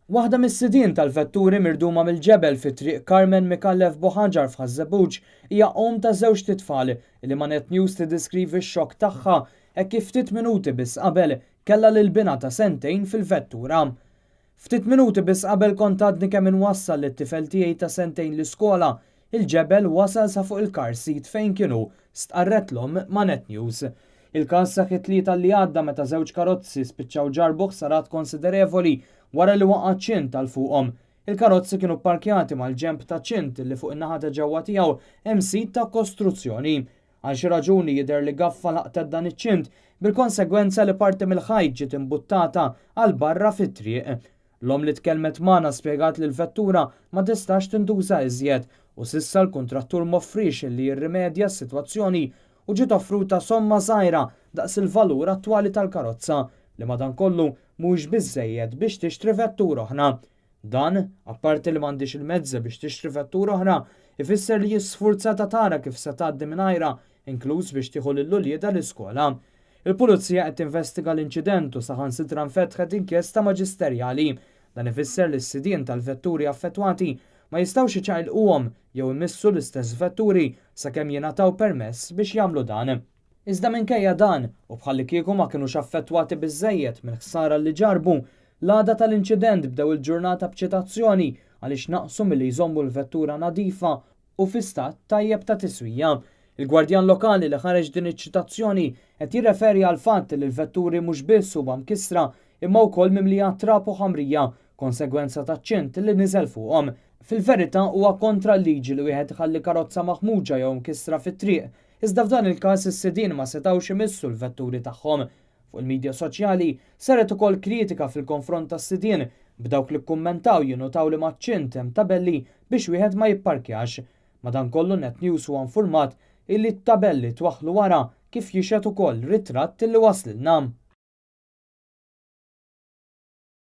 Waħda mis-sidien tal-vetturi mirduma mill-ġebel fi Triq Carmen Micallef Buhagiar f'Ħaż-Żebbuġ hija omm ta' żewġt itfal li ma' Net News tiddeskrivi x-xokk tagħha hekk kif ftit minuti biss qabel kellha lil binha ta' sentejn fil-vettura. Ftit minuti biss qabel kont għadni kemm inwassal lit-tifel tiegħi ta' sentejn l-iskola, il-ġebel wasal sa fuq il-car seat fejn kien hu, stqarret l-omm ma' Net News. Il-każ seħħ it-Tlieta li għadda meta żewġ karozzi spiċċaw ġarrbu ħsarat konsiderevoli wara li waqa' ċint għal fuqhom. Il-karozzi kienu pparkjati mal-ġenb ta' ċint li fuq in-naħa ta' ġewwa tiegħu hemm sit ta' kostruzzjoni. Għal xi raġuni jidher li gaffa laqtet dan iċ-ċint bil-konsegwenza li parti mill-ħajt ġiet imbuttata għal barra fit-triq. L-omm li tkellmet magħna spjegat li l-vettura ma tistax tintuża iżjed u s'issa l-kuntrattur m'offriex li jirrimedja s-sitwazzjoni u ġiet offruta somma żgħira daqs il-valur attwali tal-karozza li madankollu mhuwiex biżżejjed biex tixtri vettura oħra. Dan, apparti li m'għandhiex il-mezzi biex tixtri vettura oħra, ifisser li hi sfurzata tara kif se tgħaddi mingħajrha, inkluż biex tieħu lil uliedha l-iskola. Il-Pulizija qed tinvestiga l-inċident u saħansitra nfetħet inkjesta maġisterjali. Dan ifisser li s-sidien tal-vetturi affettwati ma jistgħux iċaqilquhom jew imissu l-istess vetturi sakemm jingħataw permess biex jagħmlu dan. Iżda minkejja dan, u bħallikieku ma kinux affettwati biżżejjed mill-ħsara li ġarrbu, l-għada tal-inċident bdew il-ġurnata b'ċitazzjoni għaliex naqsu milli jżommu l-vettura nadifa u fi stat tajjeb ta' tiswija. Il-gwardjan lokali li ħareġ din iċ-ċitazzjoni qed jirreferi għall-fatt li l-vetturi mhux biss huma mkissra imma wkoll mimlija trab u ħamrija, konsegwenza taċ-ċint li niżel fuqhom. Fil-verità huwa kontra l-liġi li wieħed iħalli karozza maħmuġa jew mkissra fit-triq, iżda f'dan il-każ is-sidien ma setgħux imissu l-vetturi tagħhom. Fuq il-midja soċjali saret ukoll kritika fil-konfront tas-sidien, b'dawk li kkummentaw jinnutaw li maċ-ċint hemm tabelli biex wieħed ma jipparkjax. Madankollu Net News huwa infurmat illi t-tabelli twaħħlu wara kif jixhed ukoll ritratt li waslilna.